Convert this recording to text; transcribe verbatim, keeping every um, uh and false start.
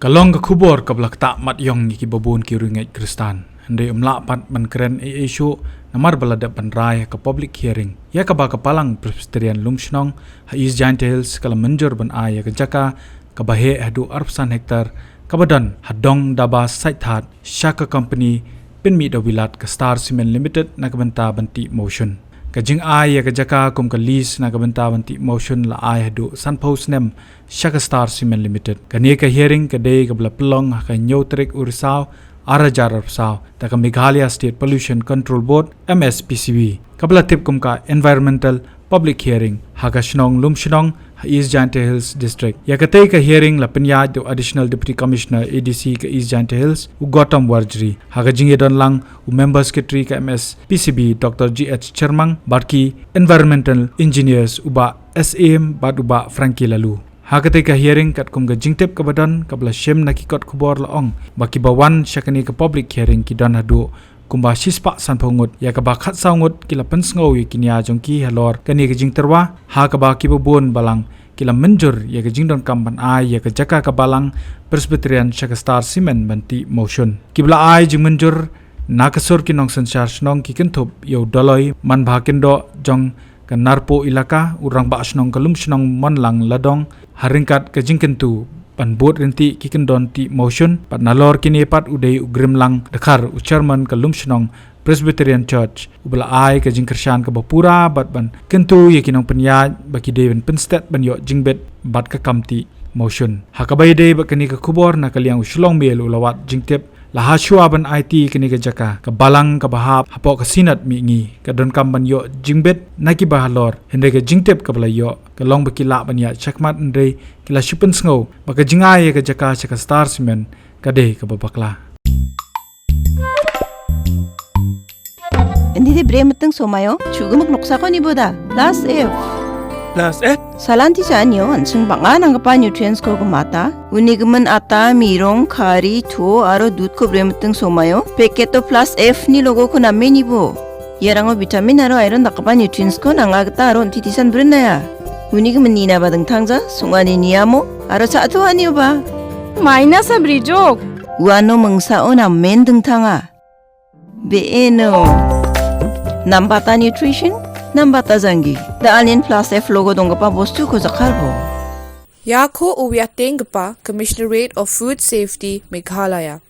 Ka long ka khubor kaba la ktah mat ïong ïa kiba bun ki riewngeit Khristan. Hynrei ym lah pat ban kren ei ei shuh namar ba la dep ban rai ha ka public hearing ïa kaba ka Balang Presbyterian Lumshnong ha East Jaintia Hills ka la mynjur ban ai ïa ka jaka kaba heh haduh arphew san hektar kaba don ha Dong Daba Saithat sha ka company pynmih da Wilat ka Star Cement Limited na ka bynta ban tih mawshun. Ka jingai ïa ka jaka kum ka lease na ka bynta ban tih mawshun la ai haduh sanphew snem sha ka Star Cement Limited. Kane ka hearing ka dei kaba la pynlong ha ka hynñiew tarik u Risaw ar hajar arphew saw da ka Meghalaya State Pollution Control Board, M S P C B, kaba la tip kum ka Environmental Public Hearing ha ka shnong Lumshnong ha East Jaintia Hills District. Ïa katei ka hearing la pynïaid da u Additional Deputy Commissioner, A D C, ka East Jaintia Hills, u Gautam Warjri. Ha ka jingïadon lang u Member Secretary ka M S P C B, Doctor G H Chyrmang, bad ki Environmental Engineers, u Bah S M bad u Bah Frankie Laloo. Ha katei ka hearing, katkum ka jingtip kaba don, kaba la shim na ki kot khubor, la ong ba kiba wan sha kane ka public hearing ki don haduh kumba shispah sanphew ngut, ïa kaba khatsaw ngut ki la pynsngew ïa ki nia jong ki halor kane ka jingtyrwa, ha kaba kiba bun balang ki la mynjur ïa ka jingdonkam ban ai ïa ka jaka ka Balang Presbyterian sha ka Star Cement ban tih mawshun. Kiba la ai jingmynjur na ka sur ki nongsynshar shnong ki kynthup ïa u Doloi Manbhakindoh jong ka Narpuh Elaka, u Rangbah Shnong ka Lumshnong Monlang Ladong, ha ryngkat ka jingkyntu ban bud ryntih ki kyndon tih mawshun, bad nalor kine pat u dei u Grimlang Dkhar, u Chairman ka Lumshnong Presbyterian Church, uba la ai ka jingkyrshan kaba pura bad ban kyntu ïa ki nongpynïaid ba ki dei ban pynstet ban ïoh jingbit bad ka kam tih mawshun. Ha kaba ïadei bad kane ka khubor, na ka liang u Shillong Mail u la wad jingtip, la ha shuwa ban aiti kane ka jaka ka Balang kaba hap hapoh ka Synod Mihngi, ka donkam ban ïoh jingbit na kiba halor. Hynrei ka jingtip kaba la ïoh ka long ba ki lah ban ïaid shakhmat, hynrei ki la shu pynsngew ba ka jingai ïa ka jaka sha ka Star Cement ka dei kaba bakla. Indi de bre meting somayo, chuga mak noksa ko ni boda. Plus F. Plus F? Salan ti sa anyo, ansung banga nang kapa nutrients ko kemata. Uni gemen ata, mirong, kari, tho, aro dud ko bre meting somayo. Packet to Plus F ni logo ko namme ni bo. Ïa rango vitamin aro iron da kapa nutrients ko nang agta aro titisan brin na ya. Uni gemen ni na ba dengtang ja, sunga ni ni amo, aro sa tu anyo ba. Minus a brijok. Uano mengsa o namme dengtang a. Beeno. Nambata nutrition, nambata jangi. Da alien plus F logo dong kapa bostu ko jakar bo. Ïa ko u ïa teng kapa Commissionerate of Food Safety Meghalaya.